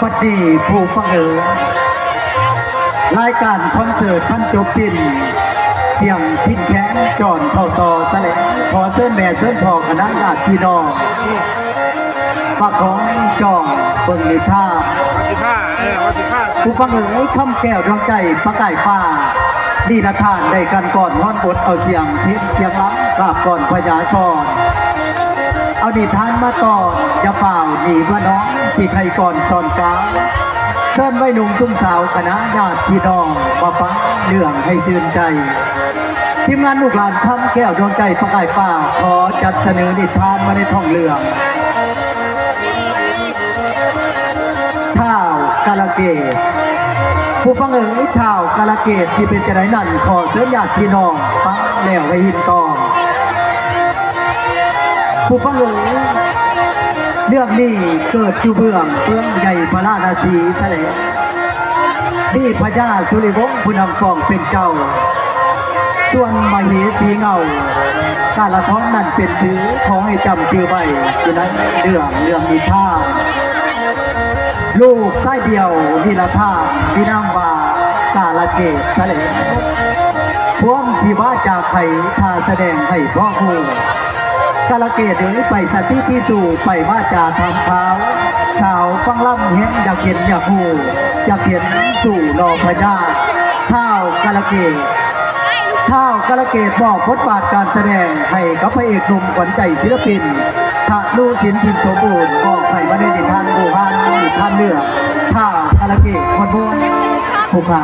ບັດນີ້ຜູ້ຟັງເອີຍ, ລາຍການຄອນເສີດພັນຈົບສິ້ນ, ສຽງພິນແຄນຈອນເຂົ້າຕໍ່ສະແຫຼງ, ຂໍເຊີນແມ່ເຊີນພໍ່ຄະນະຍາດພີ່ນ້ອງ ປະຄອງຈອງເບິ່ງນິທານ. ວ່າຊິພາ ເອີ ວ່າຊິພາ ຜູ້ຟັງເອີຍ, ຄຳແກ້ວດວງໃຈປະກາຍຟ້າ, ນິລະທານໄດ້ກັ່ນກອນຮ້ອນບົດ ເອົາສຽງເພງສຽງລຳກາບກ່ອນພະຍາສອນ. ເອົານິທານມາຕ້ອນ, ຢ່າຟ້າວໜີເມືອນອນ, ຊິໄຂກອນສອນກາວ. ເຊີນໄວໜຸ່ມຊຸມສາວຄະນະຍາດພີ່ນ້ອງມາຟັງເລື່ອງໃຫ້ຊື່ນໃຈ. ທີມງານລູກຫຼານຄຳແກ້ວດວງໃຈປະກາຍຟ້າ ຂໍຈັດສະເໜີນິທານມາໃນທ້ອງເລື່ອງ ທ້າວກາລະເກດ. ຜູ້ຟັງເອີຍ, ທ້າວກາລະເກດຊິເປັນຈັ່ງໃດນັ້ນ ຂໍເຊີນຍາດພີ່ນ້ອງຟັງແລ້ວໄວ້ຍິນຕໍ່. ຜູ້ຟັງເອີຍ, ເລື່ອງນີ້ເກີດຢູ່ເບື້ອງ ເບື້ອງໃຫຍ່ພະລານະສີສະແຫຼງ. ມີພະຍາສຸລິວົງຜູ້ນຳກອງເປັນເຈົ້າ, ສ່ວນມະເຫສີເງົາກາລະທອງນັ້ນເປັນຊື່. ຂໍໃຫ້ຈຳຈື່ໄວ້ຢູ່ໃນເລື່ອງ ເລື່ອງນິທານ. ລູກຊາຍດຽວນິລະທານ ມີນາມວ່າກາລະເກດສະແຫຼງ. ພວມສີວາຈາໄຂ ຖ້າສະແດງໃຫ້ພໍ່ຮູ້. ກາລະເກດເອີຍ ໄປສັນຕິພິສູ, ໄປວາຈາຖາມຂ່າວ, ສາວຟັງລຳແຮງຢາກເຫັນຢາກຮູ້, ຢາກເຫັນສູ້ລໍພະຍາ. ທ້າວກາລະເກດ, ທ້າວກາລະເກດມອບບົດບາດການສະແດງໃຫ້ກັບພະເອກໜຸ່ມຂວັນໃຈສິລະປິນ ທະນູສິນ ພິມສົມບູນ, ມອບໃຫ້ມາເນີນິທານບູຮານ, ນິທານເລື່ອງ ທ້າວກາລະເກດ ມ່ວນໆ ຜູ້ຂ້າ.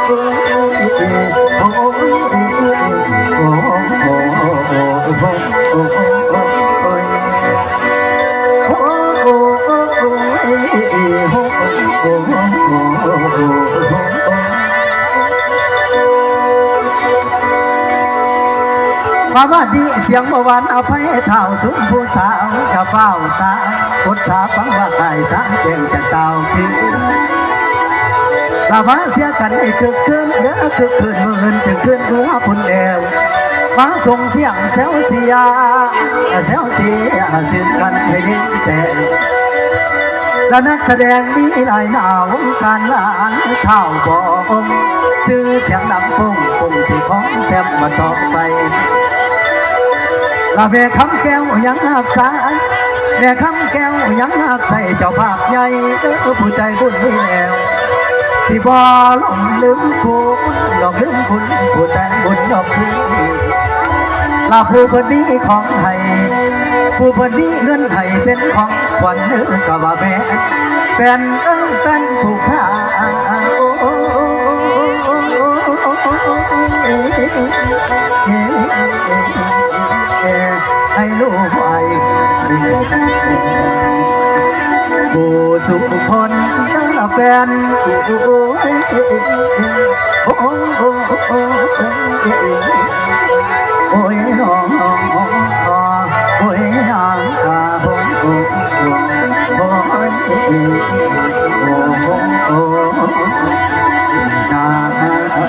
ປະມາດນີ້ສຽງບໍ່ຫວານອະໄພທ້າວ ຊຸມຜູ້ສາວຈະຟ້າວຕາຍ ອົດສາຟັງວ່າອ້າຍສາແຈ້ງຈະກ່າວຄືນ ລະມາເສຍກັນໃຫ້ຄຶກຄື້ນເດີ ຄຶກຄື້ນມື້ອື່ນຈຶ່ງຄືນເມືອພຸ້ນແລ້ວ ມາສົ່ງສຽງແຊວເຊຍ ແຊວເຊຍຊື່ນກັນໃຫ້ເຫັນແຈ້ງ ລະນັກສະແດງມີຫຼາຍໜ້າ ວົງການຫຼາຍທ້າວບໍ່ອົງ ຊື່ສຽງລຳໂພງ ປົງສີຂອງແຊມມາຕໍ່ໄປ ລະແມ່ຄຳແກ້ວຍັງຮັບສາຍ ແມ່ຄຳແກ້ວຍັງຮັບໃຊ້ເຈົ້າພາບໃຫຍ່ ເອີ ຜູ້ໃຈບຸນນີ້ແລ້ວ ຊິບໍ່ຫຼົງລືມຄຸນ ຫຼົງລືມຄຸນ ຜູ້ແຕ່ງບຸນດອກເດີ ລະຜູ້ເພິ່ນມີຂອງໃຫ້ ຜູ້ເພິ່ນມີເງິນໃຫ້ເປັນຂອງ ຄວັນເອີຍ ກະວ່າແມ່ນ ແຟນເອີຍ ແຟນຜູ້ຂ້າ ໂອ້ຍ ໃຫ້ຮູ້ໄວ້ ຜູ້ສູ່ຄົນ ເດີແຟນ ໂອ້ຍ ໂອ້ຍ ໂອ້ຍ ໂອ້ຍ ໂອ້ຍ ໂອ້ຍ ໂອ້ຍ ໂອ້ຍ ໂອ້ຍ ໂອ້ຍ ໂອ້ຍ ໂອ້ຍ ໂອ້ຍ ໂອ້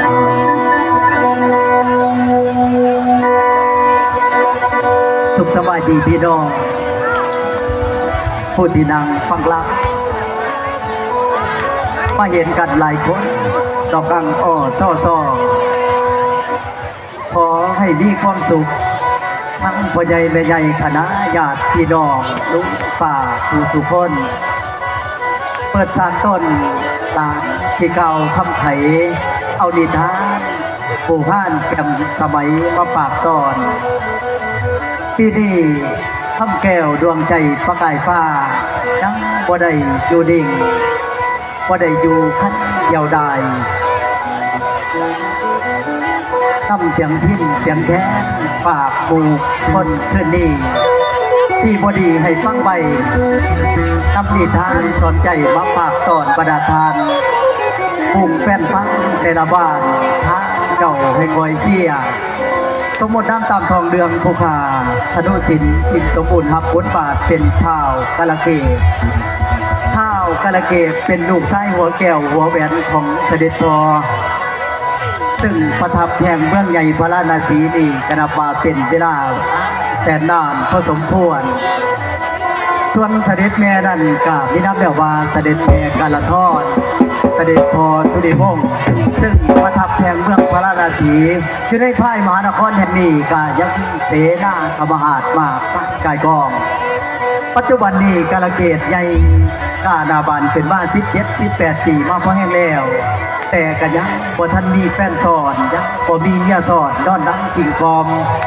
ຍ ສຸກສະບາຍດີພີ່ນ້ອງ ຜູ້ທີ່ນັ່ງຟັງລຳ ມາເຫັນກັນຫຼາຍຄົນ ດອກກັງ ອສສ ຂໍໃຫ້ມີຄວາມສຸກ ທັງພໍ່ໃຫຍ່ແມ່ໃຫຍ່ ຄະນະຍາດພີ່ນ້ອງ ລຸງປ້າ ຜູ້ສູ່ຄົນ. ເປີດສາກຕົ້ນ ຫຼານຊິກ່າວຄຳໄຂ ເອົານິທານບູຮານແຈ່ມສະໄໝມາຝາກຕ້ອນ. ປີນີ້ຄຳແກ້ວດວງໃຈປະກາຍຟ້າ ຍັງບໍ່ໄດ້ຢູ່ນິ່ງ ບໍ່ໄດ້ຢູ່ຄັນດຽວດາຍ ນຳສຽງພິນສຽງແຄນຝາກໝູ່ຄົນຄືນນີ້ ທີ່ບໍ່ດີໃຫ້ຟັງໄວ້ ນຳນິທານສອນໃຈມາຝາກຕ້ອນບັນດາທ່ານ ຝູງແຟນຟັງແຕ່ລະບ້ານ ທາງເຈົ້າໃຫ້ຄອຍເຊຍ. ສົມມຸດນາມຕາມທອງເລື່ອງ ຜູ້ຂ້າ ທະນຸສິນ ອິນສົມບູນ ຮັບບົດບາດເປັນທ້າວກາລະເກດ. ທ້າວກາລະເກດເປັນລູກຊາຍຫົວແກ້ວຫົວແຫວນຂອງສະເດັດພໍ່ ເຊິ່ງປະທັບແຫ່ງເມືອງໃຫຍ່ພາລານະສີນີ້ ກະນັບວ່າເປັນເວລາແສນນານພໍສົມຄວນ. ສ່ວນສະເດັດແມ່ນັ້ນກະມີນາມແລ້ວວ່າ ສະເດັດແມ່ກາລະທອນ ສະເດັດພໍ່ສຸລິວົງ ເຊິ່ງປະທັບແຫ່ງເມືອງພາລານະສີ ຢູ່ໃນພາຍມະຫານະຄອນແຫ່ງນີ້ ກະຍັງມີເສນາຄະມະຫາດມາກມາຍກ່າຍກອງ. ປັດຈຸບັນນີ້ກາລະເກດໃຫຍ່ກ້າໜ້າບ້ານຂຶ້ນມາສິບເຈັດ ສິບແປດປີມາພໍແຮງແລ້ວ ແຕ່ກະຍັງບໍ່ທັນມີແຟນຊ້ອນ ຍັງບໍ່ມີເມຍຊ້ອນ ນອນຫຼັງກິ້ງກ່ອມ.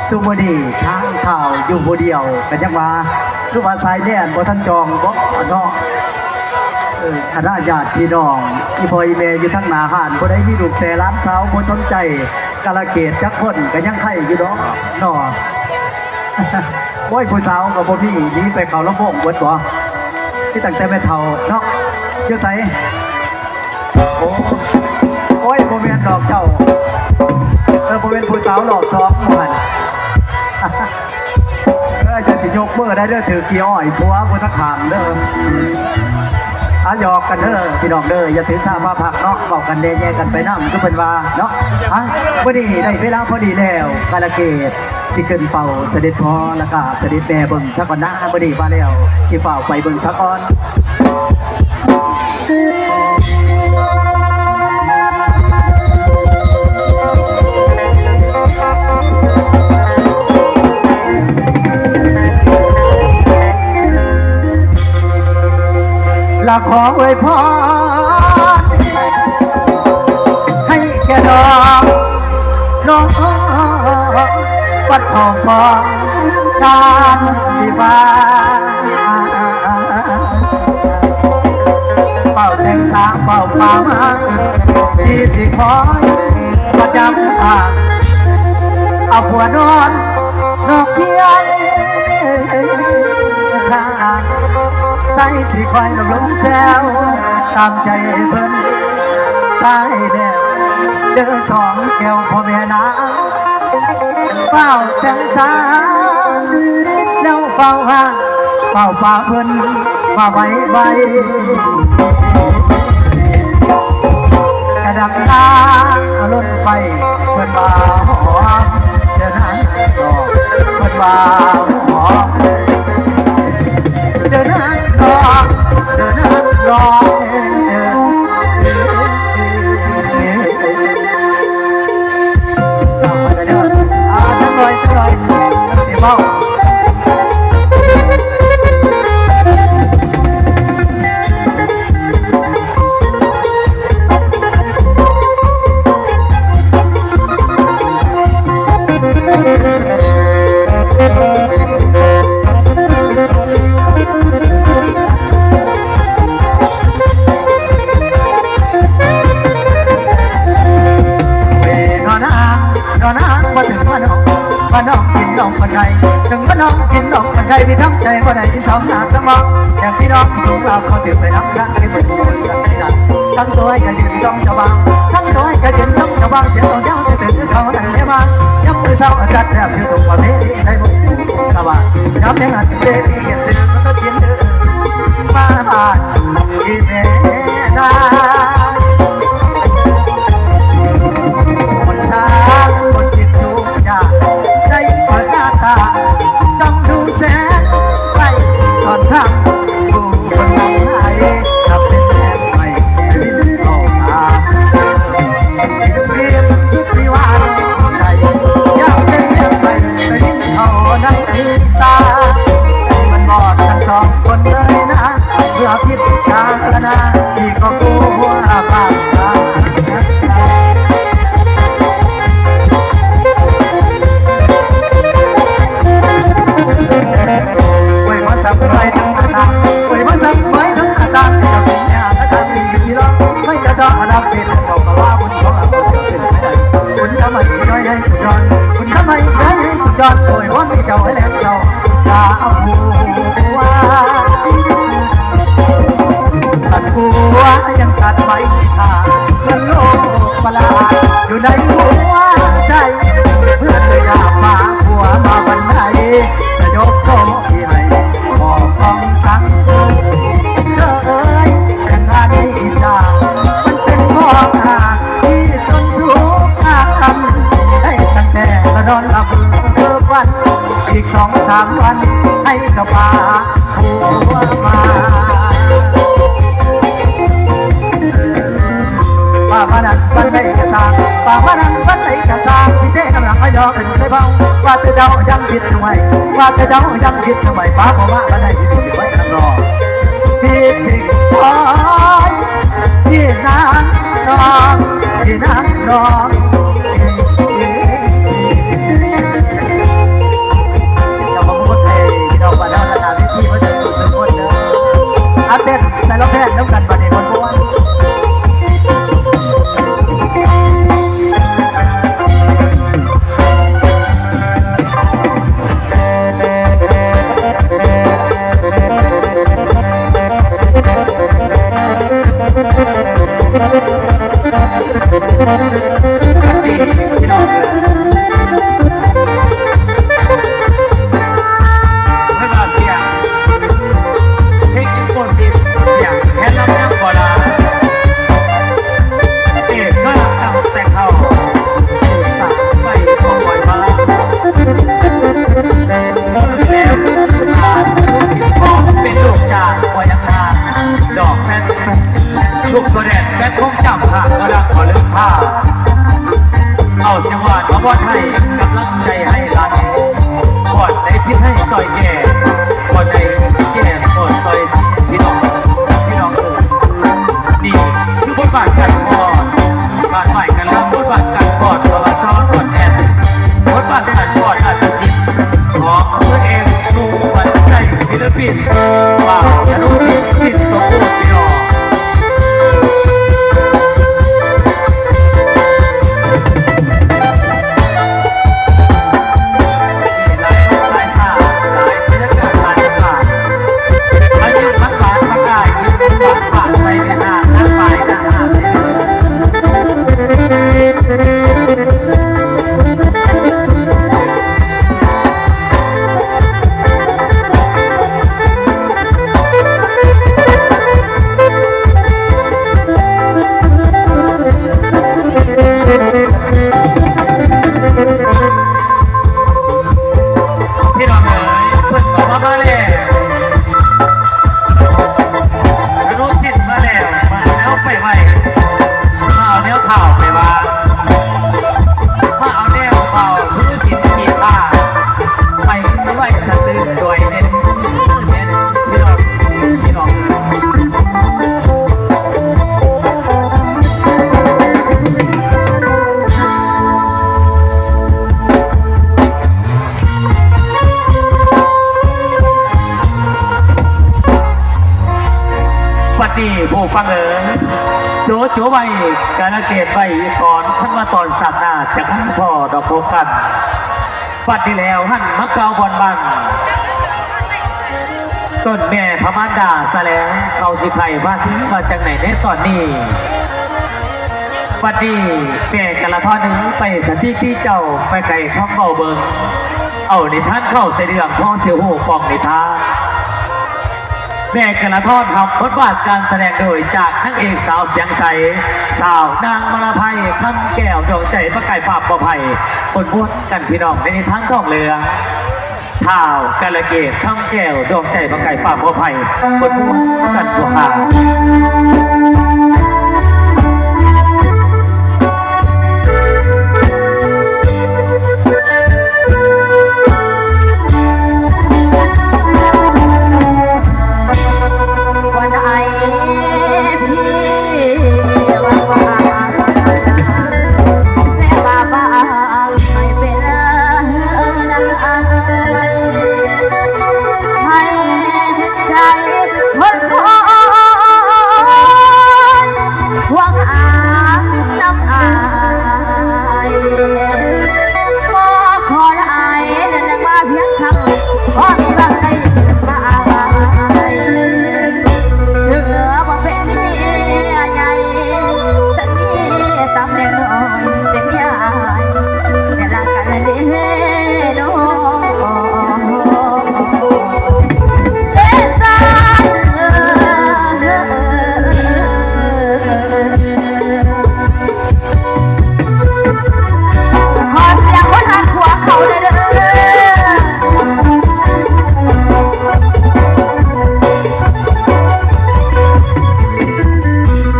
ຊຸມື້ນີ້ທາງທ້າວຢູ່ຜູ້ດຽວ ກະຍັງວ່າ ຫຼືວ່າຊາຍແດນບໍ່ທັນຈອງບໍເນາະ. ເອີ ຄະນະຍາດພີ່ນ້ອງ ອີ່ພໍ່ອີ່ແມ່ຢູ່ທາງໜ້າຮ້ານ ຜູ້ໃດມີລູກແຊຫຼານສາວບໍ່ສົນໃຈກາລະເກດຈັກຄົນ ກະຍັງໄຄຢູ່ດອກເນາະ. ໂອ້ຍ ຜູ້ສາວກະບໍ່ມີ ໜີໄປເຂົ້າລຳວົງເບິດບໍ? ມີຕັ້ງແຕ່ແມ່ເຖົ້າເນາະ. ຢູ່ໃສ? ໂອ້ ໂອ້ຍ ບໍ່ແມ່ນດອກເຈົ້າ ເອີ ບໍ່ແມ່ນຜູ້ສາວລອບສອງຫັ້ນ. ເອີ ຢ່າຊິຍົກມືໄດ້ເດີ ຖືກຂີ້ອ້ອຍຜົວຜູ້ທາງຂ້າງເດີ. ອາ ຫຍອກກັນເດີພີ່ນ້ອງເດີ ຢ່າຖືສາພາພັກເນາະ ເວົ້າກັນແດ່ແຍ່ກັນໄປນຳ ຄືເພິ່ນວ່າເນາະ. ອາ ມື້ນີ້ໄດ້ເວລາພໍດີແລ້ວ ກາລະເກດຊິຂຶ້ນເຝົ້າສະເດັດພໍ່ ແລ້ວກະສະເດັດແມ່ເບິ່ງສາກ່ອນນາ. ມື້ນີ້ມາແລ້ວ ຊິຟ້າວໄປເບິ່ງສາກ່ອນ. ລະຂໍອວຍພອນໃຫ້ແກ່ນ້ອງ ນ້ອງວັດທອງທອງ ການວິວາ ເປົ່າແຕ່ງສາເປົ່າປ່າມາ ທີ່ຊິຄອຍປະຈຳ ອາ ເອົາຜົວນອນນອກຄຽງຂ້າງ ໃສ່ຊິຄອຍລົມແຊວຕາມໃຈເພິ່ນ ສາຍແດງເດີສອງແກ້ວພໍ່ແມ່ນາ ຟ້າວແຕ່ງສາ ແລ້ວຟ້າວຫາ ເຝົ້າປ່າເພິ່ນວ່າໄວໄວ ກະດັງນາລົນໄຟ ເພິ່ນວ່າຫອມ ເດີນາງດອກ ເພິ່ນວ່າຫອມ ເດີນາງດອກ ເດີນາງດອກ. ອ່າ ຈັກໜ່ອຍ ຈັກໜ່ອຍ ຊິເວົ້າ. ໄດ້ ເຖິງວ່ານ້ອງກິນນມມັນໄດ້ ພີ່ທຳໃຈບໍ່ໄດ້ ມີສອງໜ້າສະໝອງ ແຕ່ພີ່ນ້ອງທຸງລາວ ເຂົາຖືໄປນຳທາງທີ່ເພິ່ນບໍ່ຮູ້ຈັກກັນ ທັງຕົວໃຫ້ກະຢືນສ່ອງເຈົ້າບ່າວ ທັງຕົວໃຫ້ກະຢືນສ່ອງເຈົ້າບ່າວ ສຽງຕ້ອງຍາວແຕ່ຕື່ນຄືເຂົານັ້ນແລວ່າ ຍາມມື້ເຊົ້າອາກາດແທບຢູ່ຕົງປະເພນີ ໃນໝູ່ໝູ່ຊາວບ້ານ ຍາມແລງຫັ້ນເວທີເຮັດຊື່ ມັນກໍກິນເດີ ມາຫາ ອີແມ່ນາງ ຫົນທາງພົ້ນສິ້ນທຸກຍາກ ໃນພະຊາຕາ ຈ້ອງດູແສງໄຟຕອນຄ່ຳ ຜູ້ຄົນນຳໃຫ້ ນັບເປັນແສງໄຟ ໄດ້ຍິນເຂົ້າຕາ ສິ້ນກຽມສຸດທີ່ວ່າໃສ ຢາກເປັນແສງໄຟ ໄດ້ຍິນເຂົ້າໃນຕາ ມັນບອດທັງສອງຄົນເລີຍນາ ເພື່ອພິຈາລະນາ ທີ່ກໍກົວບາບຕາ ໂອ້ຍ ມັນສັກໄປທັງໜ້າຕາ ໂອ້ຍ ມັນສັກໄປທັງໜ້າຕາ ເຈົ້າສິງຫາກະຕາ ມີຢູ່ທີ່ລອງ ໄປກະເຈາະອາລາມເສດ ເຈົ້າກໍວ່າບຸນຂອງອາບຸນ ເຈົ້າເປັນໄປໄດ້ ບຸນທຳໄມຍ້ອຍໃຫ້ຜູ້ຍ້ອນ ບຸນທຳໄມຍ້ອຍໃຫ້ຜູ້ຍ້ອນ ໂອ້ຍ ວອນໃຫ້ເຈົ້າໃຫ້ແລມເຊົາ ຕາຜູ້ວ່າ ຕັດຫົວຍັງຕັດໄມ້ຄ່າ ເງິນໂລກປະຫຼາດຢູ່ໃນຫົວໃຈ ເພື່ອນເລີຍຢາກພາຜົວມາບັນໄດ ຈະຍົກໂທດທີ່ໃຫ້ ບໍ່ຕ້ອງສັງເອີຍ ແຕ່ງງານນີ້ຈ້າ ມັນເປັນຂອງຫາກທີ່ຈົນທຸກການ ໄດ້ຕັ້ງແຕ່ລະນອນລະເບີກວັນ ອີກສອງສາມວັນ ໃຫ້ເຈົ້າພາ ຜົວມາ ປາມານັ້ນປານໃດກະຊ່າງ ປາມານັ້ນປານໃດກະຊ່າງ ຊິເທນ້ຳຫຼັກມາຍໍຂຶ້ນໃສ່ເບົາ ວ່າແຕ່ເຈົ້າຍັງຄິດຢູ່ໄໝ ວ່າແຕ່ເຈົ້າຍັງຄິດຢູ່ໄໝ ປາບໍ່ມາປານໃດ ທີ່ຊິໄວ້ນຳນອງ ທີ່ຊິຄອຍ ທີ່ນາງນອງ ທີ່ນາງນອງ. ເຈົ້າຂອງບົດໃຫ້ພີ່ນ້ອງບ້ານເຮົາ ແລະ ໜ້າເວທີເບິດທຸກຄົນເດີ ອາເຕັ້ນໃສ່ລຳແພນນຳກັນບາດນີ້ມ່ວນໆ. ພີ່ນ້ອງເອີຍ ເພິ່ນວ່າສຽງເພງອິນໂປຊິດ ສຽງແຄນລຳຍັງບໍ່ລາ ເອກະລັກຕັ້ງແຕ່ເກົ່າ ສືບສານໄປບໍ່ປ່ອຍວາງ ເບິ່ງແລ້ວຄືອານຸສິດ ເປັນລູກຈາກບໍ່ຍັງທານ ດອກແມ່ນ ລູກໂຕແດນແມ່ນຄົງຈຳ ຫາກບໍ່ດັງບໍ່ລືມພາ ເອົາສຽງຫວານມາບ່ອນໃຫ້ກຳລັງໃຈໃຫ້ຫຼານ ບ່ອນໃດຜິດໃຫ້ຊ່ອຍແກ້ ບ່ອນໃດແກ້ບ່ອນຊ່ອຍຊີ້ ພີ່ນ້ອງ ພີ່ນ້ອງເອີຍ ນີ້ຄືບົດບາດການຟ້ອນ ການໄໝ້ການລຳ ບົດບາດການຟ້ອນ ປະຫວັດສາດອ່ອນແອນ ບົດບາດການຟ້ອນນາດຕະສິນ ຂອງພະເອກໜຸ່ມຂວັນໃຈສິລະປິນ ບ່າວ ທະນຸສິດ ພິນສົມບູນ ພີ່ນ້ອງ. ພີ່ນ້ອງເອີຍ ເພິ່ນກໍມາ ມາແລ້ວ ທະນຸສິນມາແລ້ວ ມາເອົາແນວໄປໄຫວ້ ມາເອົາແນວທ້າວໄປວາງ ມາເອົາແນວທ້າວທະນຸສິນມີຄ່າ ໄປໄຫວ້ສະຕື່ນຊ່ວຍເດັດ ເດັດ ພີ່ນ້ອງ ພີ່ນ້ອງ. ບັດນີ້ຜູ້ຟັງເອີຍ ໂຈະໂຈະໄວ້ ກາລະເກດໄວ້ອີກຕອນ ຄັນວ່າຕອນຊາດໜ້າຈະມາພໍ້ດອກພົບກັນ. ບັດນີ້ແລ້ວ ຫັນມາກ່າວບ່ອນບ້ານ ຕົ້ນແມ່ພະມານດາສະແລງ ເຂົາຊິໄຂວ່າ ວ່າຈັ່ງໃດໃນຕອນນີ້. ບັດນີ້ແມ່ກະລະທອນເອີຍ ໄປສະຖິກທີ່ເຈົ້າ ໄປໄຂຄຳເວົ້າເບິ່ງ ເອົານິທານເຂົ້າໃສ່ເລື່ອງ ພໍຊິຮູ້ປ່ອງນິທານ. ແມ່ກະລະທອນຮັບບົດບາດການສະແດງໂດຍຈາກນາງເອກສາວສຽງໃສ ສາວນາງມາລະໄພ ຄຳແກ້ວ ດວງໃຈປະກາຍຟ້າບໍ່ໄພ ມ່ວນໆກັນພີ່ນ້ອງ ໃນນິທານທອງເຫຼືອງ ທ້າວກາລະເກດ ຄຳແກ້ວ ດວງໃຈປະກາຍຟ້າບໍ່ໄພ ມ່ວນໆກັນຕົວະຄ່າ. ໃຫ້ໃຈຄົນຄົນ ຫວງຫານຳອາຍ ບໍ່ຂໍຫຼາຍ ແຕ່ນາງມາພຽງຄັ້ງ ພໍມີຫວັງໄດ້ພາອາຍ ເທື່ອບໍ່ເປັນເມຍໃຫຍ່ ສັນນີ້ຕຳແໜ່ງນ້ອຍເປັນເມຍອາຍ ແຕ່ລະກັນເດ້ນ້ອງ. ຂໍສຽງຄົນຮັກຜົວເຂົາແດ່ເດີ. ເ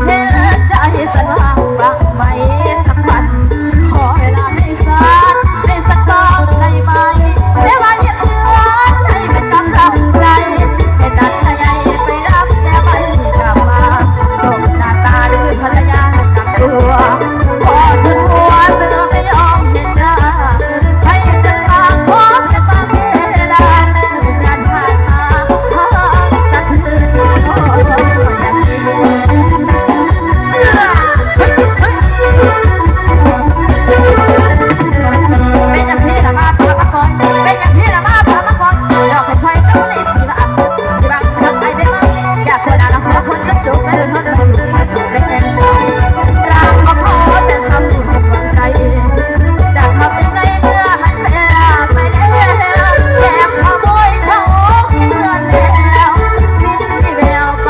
ຮັດໃຈສັນຫວັງ ບາງໄມ້ສຳຄັນ ຂໍເວລາໃຫ້ສັນ ໃຫ້ສັນບາງໄດ້ໄໝ? ແຕ່ວ່າ ເຮືອນໃຫ້ເປັນກຳລັງໃຈ ເປັນດັງໃຫຍ່ໄປຮັບແຕ່ໄປກັບມາ ຕົກໜ້າຕາຫຼືພັນລະຍາກັບຕົວ ຂໍຈົນຫົວເສືອໄປຍອມເຫັນໜ້າ ໃຫ້ສັນບາງຂໍເປັນບາງເວລາ ເປັນຍານຜ່ານມາທາງສະເທືອນ ເປັນຈັ່ງຊີ້ລະມາປາມາກ່ອນ ເປັນຈັ່ງຊີ້ລະມາປາມາກ່ອນ ດອກເຫັນຂ້ອຍເຈົ້າໃນສີບາ ຊິບັງຄັບໄປເປັນມາ ຢາກຄົນອາລະຫົວຄົນຈົບຈົບ ແລະເລີດເລີດ ແລະແຮງສາວ ຣາມກໍພໍແສນສາວຜູ້ດວງໃຈ ຈາກເຮົາແຕ່ໄກເມື່ອມັນແປໄປແລ້ວ ແບບຂະໂມຍເຂົາເຮືອນແລ້ວ ສິ້ນມີແວວ ເ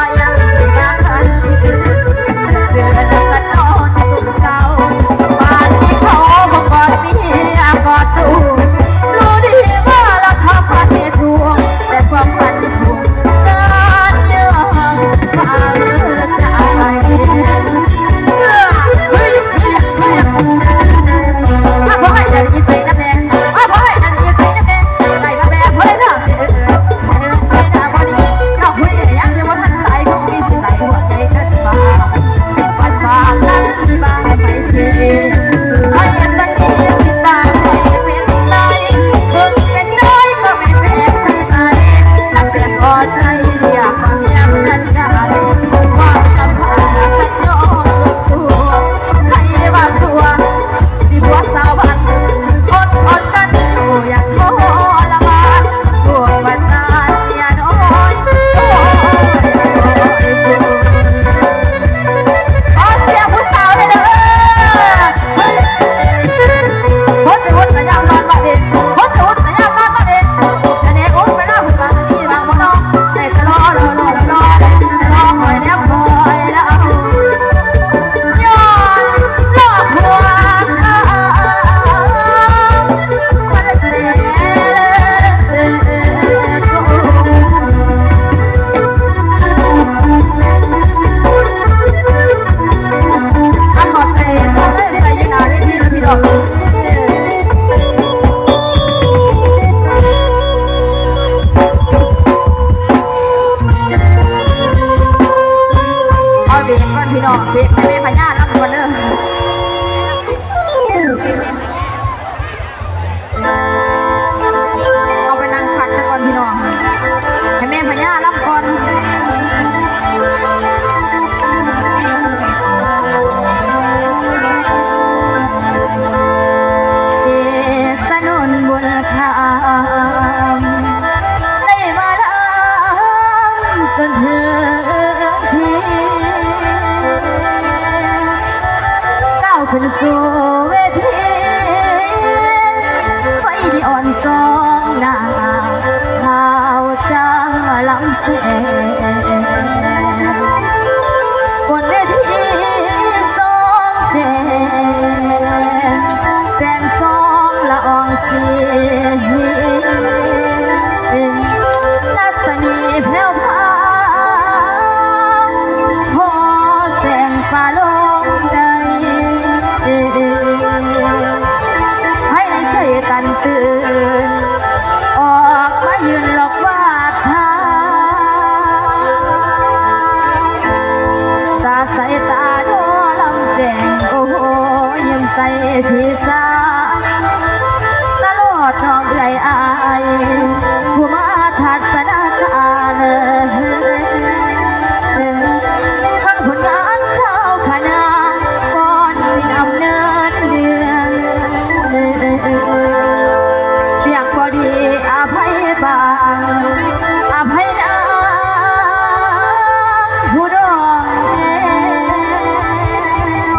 ອົາເບຣກກ່ອນພີ່ນ້ອງ ເບຣກໃຫ້ແມ່ພະຍາລຳກ່ອນເດີ. ເອົາໄປນັ່ງພັກສາກ່ອນພີ່ນ້ອງ ໃຫ້ແມ່ພະຍາລຳກ່ອນ. ເດຊະໜົນບຸນຄ ພີ່ສາວ ຕະຫຼອດນ້ອງເອື້ອຍອ້າຍ ຜູ້ມາທັດສະນາການ ທັງຜົນງານຊາວຄະນະ ກ່ອນຊິດຳເນີນເລື່ອງ ສຽງບໍ່ດີອະໄພບາງ ອະໄພນາງຜູ້ດອງແກ້ວ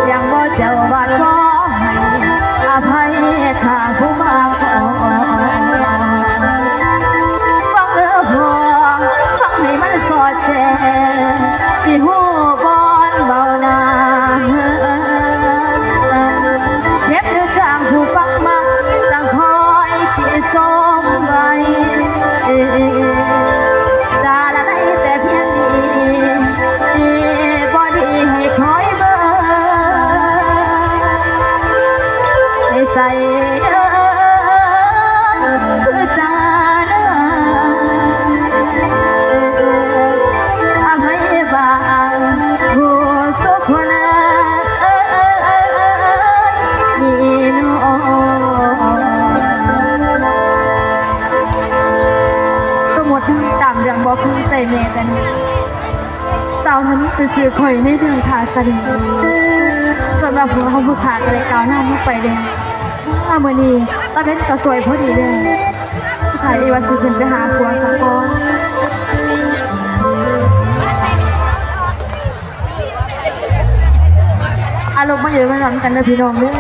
ສຽງບໍ່ແຈວບາດບໍ່ໃຫ້ອະໄພຂ້າຜູ້ມາຂອ ຟັງເດີພໍ່ ຟັງໃຫ້ມັນສອດແຈ້ງ ຊິຮູ້ບ່ອນເວົ້ານາ ເກັບໜ້າຈາກຜູ້ຟັງມັກ ຈັ່ງຄ່ອຍຕິຊົມໄວ້ ຈາລະໄນແຕ່ພຽງນີ້ ດີບໍ່ດີໃຫ້ຄອຍເບິ່ງ ໃຫ້ໃສ່ເດີ ຄືຈັງນາ ອະໄພບາງ ຜູ້ສຸກຄົນເອີຍ ນີ້ນ້ອງ ສົມມຸດນຳຕາມເລື່ອງບໍ່ເພິ່ງໃຈແມ່ກັນ ເຈົ້າຫັ້ນໄປຊື້ຂ້ອຍໃນເລື່ອງທ່າສະເໜີ ສ່ວນວ່າພວກເຮົາຜູ້ຂ້າກໍໄດ້ກ່າວນຳລົງໄປແລ້ວ ມາມື້ນີ້ຕາເວັນກໍສວຍພໍດີແລ້ວ ຂ້າເອວ່າຊິຂຶ້ນໄປຫາຜົວສາກ່ອນ ອາລົມມາຢູ່ມານອນກັນເດີພີ່ນ້ອງເດີ.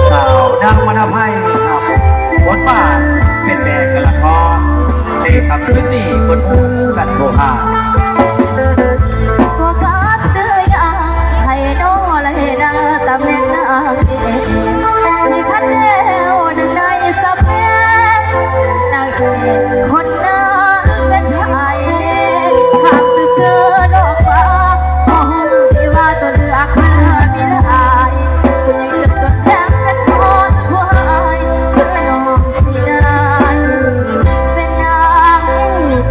ສາວນາງວນນະໄພ ຮັບບົດບາດເປັນແມ່ກະລະຄອນ ໃນຄ່ຳຄືນນີ້ເພິ່ນຮູ້ກັນໂທຫາ ໂຟກັສເດີຢ່າໃຫ້ນ້ອງໄດ້ນາງຕຳແໜ່ງນາງເອກ ທີ່ຄັນແລ້ວໜຶ່ງໃນສະເປກ ນາງເອກຄົນນັ້ນເປັນໃຜ ຖາມຊື່ໆ ໂລກຟ້າ ບໍ່ຮູ້ທີ່ວ່າຕົວເລືອກມັນມີຫຼາຍ ຜູ້ຍິງຈົນໆ ແຖມເປັນຄົນຜູ້ຮ້າຍ ຄືນ້ອງຊິໄດ້ ເປັນນາງເອກ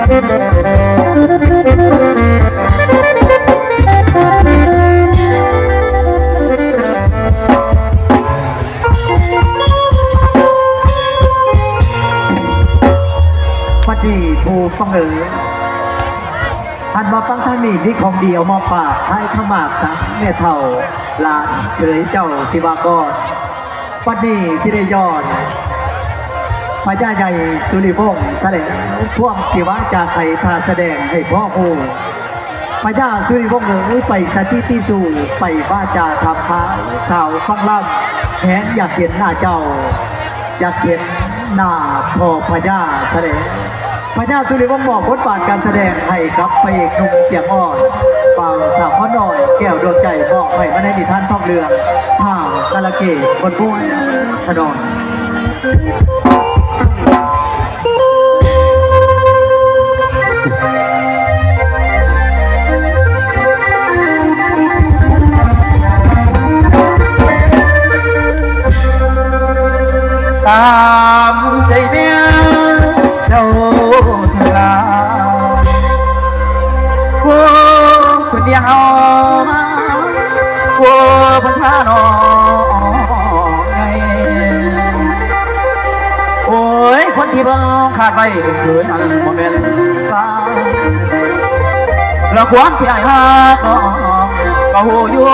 ບັດນີ້ຜູ້ຟັງເອີຍ ຫັນມາຟັງທາງນີ້ ມີຂອງດີເອົາມາຝາກ ທ້າຍຄຳໝາກສາ ແມ່ເຖົ້າ ຫຼານເຂີຍເຈົ້າສິວາກອນ. ບັດນີ້ຊິໄດ້ຍ້ອນພະຍາໃຫຍ່ສຸລິວົງຊະແລ້ວ ພວມສິວາຈາໄຂ ຖ້າສະແດງໃຫ້ພໍ່ຮູ້. ພະຍາສຸລິວົງເອີຍ ໄປສະຖິດທີ່ສຸ ໄປວາຈາຖາມຂ່າວ ສາວຟັງລຳ ແຮງຢາກເຫັນໜ້າເຈົ້າ ຢາກເຫັນໜ້າພໍ່ພະຍາຊະແລ້ວ. ພະຍາສຸລິວົງມອບບົດບາດການສະແດງໃຫ້ກັບພະເອກໜຸ່ມສຽງອ່ອນ ບ່າວສາວຄອນນ້ອຍ ແກ້ວດວງໃຈ ມອບໃຫ້ມາໄດ້ນິທານທອງເລື່ອງ ທ້າວກາລະເກດ ບົດມ່ວນຂະໜອນ. ຕາມໃຈແມ່ເຈົ້າເທີລາ ຜູ້ເພິ່ນລ້ຽງເຮົາມາ ຜູ້ເພິ່ນພານ້ອງໃຫຍ່. ໂອ້ຍ ຄົນທີ່ເບິ່ງຂາດໄວ້ເປັນເຂີຍນັ້ນບໍ່ແມ່ນສາ ແລະ ຄວາມທີ່ອ້າຍຮັກນ້ອງກໍຮູ້ຢູ່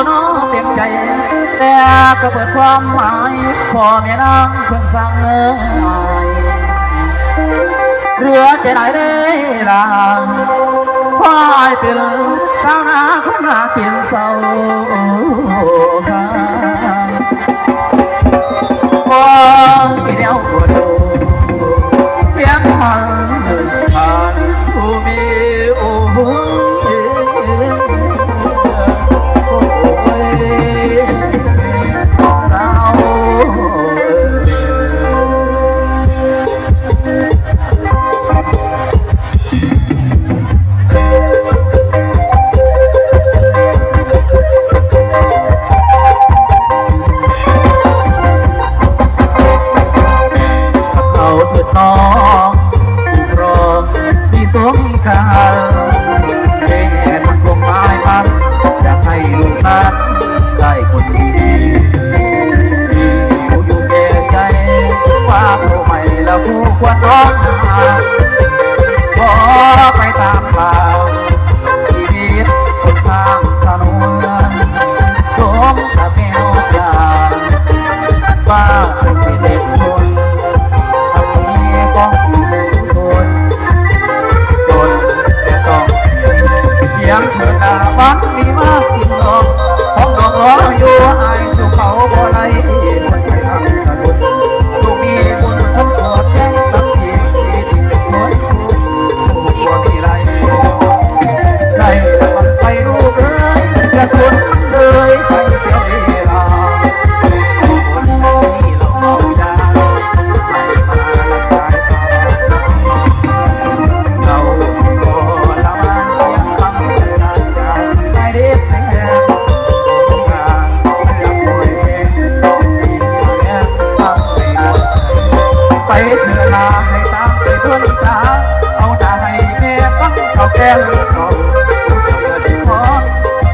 ເນາະເຕັມໃຈ ແຕ່ກໍເບິດຄວາມໝາຍ ພໍ່ແມ່ນາງເພິ່ນສັ່ງເອີຍ ເຫຼືອໃຈຫຼາຍເດ້ລະ ເພາະອ້າຍເປັນຊາວນາຄົນຫາກິນເຊົ້າຄ່ຳ. ໂອ້ຍ ແນວປວດຫົວ ພຽງທາງເດີນຜ່ານຜູ້ມີ ໂອ້ຍ ໂອ້ຍ ສາວເອີຍ. ເຂົາຖືກຕ້ອງຄຸ້ມຄອງທີ່ສົມກັນ ແມ່ນຄົງໝາຍມັນ ຢາກໃຫ້ລູກຫຼານໄດ້ຄົນດີ ທີ່ຢູ່ແກ່ໃຈ ວ່າຜູ້ໃໝ່ລະຄູ່ຄວນນ້ອງນາ ຂໍໄປຕາມ ວ່າຊີວິດຫົນທາງຖະໜົນ ສົມກັບແມ່ນ້ອງຫຼານ ວ່າເປັນສິເຮັດຜົນ ທັງມີຂອງຄົນ ຄົນຈະຕ້ອງ ພຽງເທື່ອໜ້າວັນມີມາກິນນອກ ຂອງດອກລໍຢູ່ ອ້າຍສູ່ເຂົາບໍ່ໄດ້ ຄົນໄປທາງຖະໜົນ ລູກມີບຸນຄົນກວດແທນສັກສີ ທີ່ເປັນຄົນ ໄດ້ລະວັນໄປລູກເອີຍ ຢ່າສົນມັນເລີຍໄປເສຍເວລາ ຄົນທີ່ເຮົາເມົາຢາ ໃຫ້ມາລັກສາຍຕາ ເຮົາຊິຂໍລະວານສຽງຄຳຈາກໃນເດັກແພງ ໄປເທື່ອໜ້າໃຫ້ຕາມໄປເບິ່ງສາ ເອົາໜ້າໃຫ້ແມ່ຟັງເຂົາແກ່ເຂົາ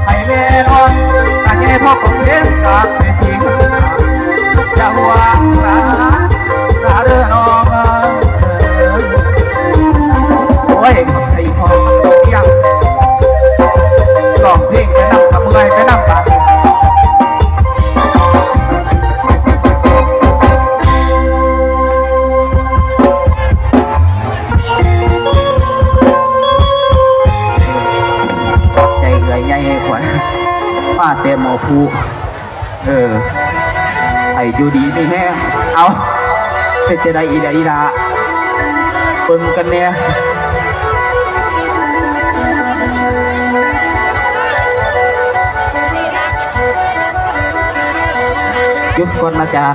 ໃຫ້ແມ່ນອນ ກະແຍ່ພໍ່ຂອງເພງກາບໃສ່ທີ່ເຮືອນ ຢ່າຫວງຫຼາ ສາເດີນ້ອງເອີຍ ໂອ້ຍ ຂອບໃຈພໍ່ ຕ້ອງຮຽງ ຮ້ອງເພງໄປນຳ ກະເມື່ອຍໄປນຳບາດນີ້ ຂອບໃຈເອື້ອຍໃຫຍ່ຂ້ອຍ ມາແຕ່ໝໍພູ. ເອີ ໃຫ້ຢູ່ດີມີແຮງ. ເອົາ ເປັນຈັ່ງໃດອີ່ຫຼາ ອີ່ຫຼາ ເບິ່ງກັນແດ່. ຢຸດກ່ອນອາຈານ.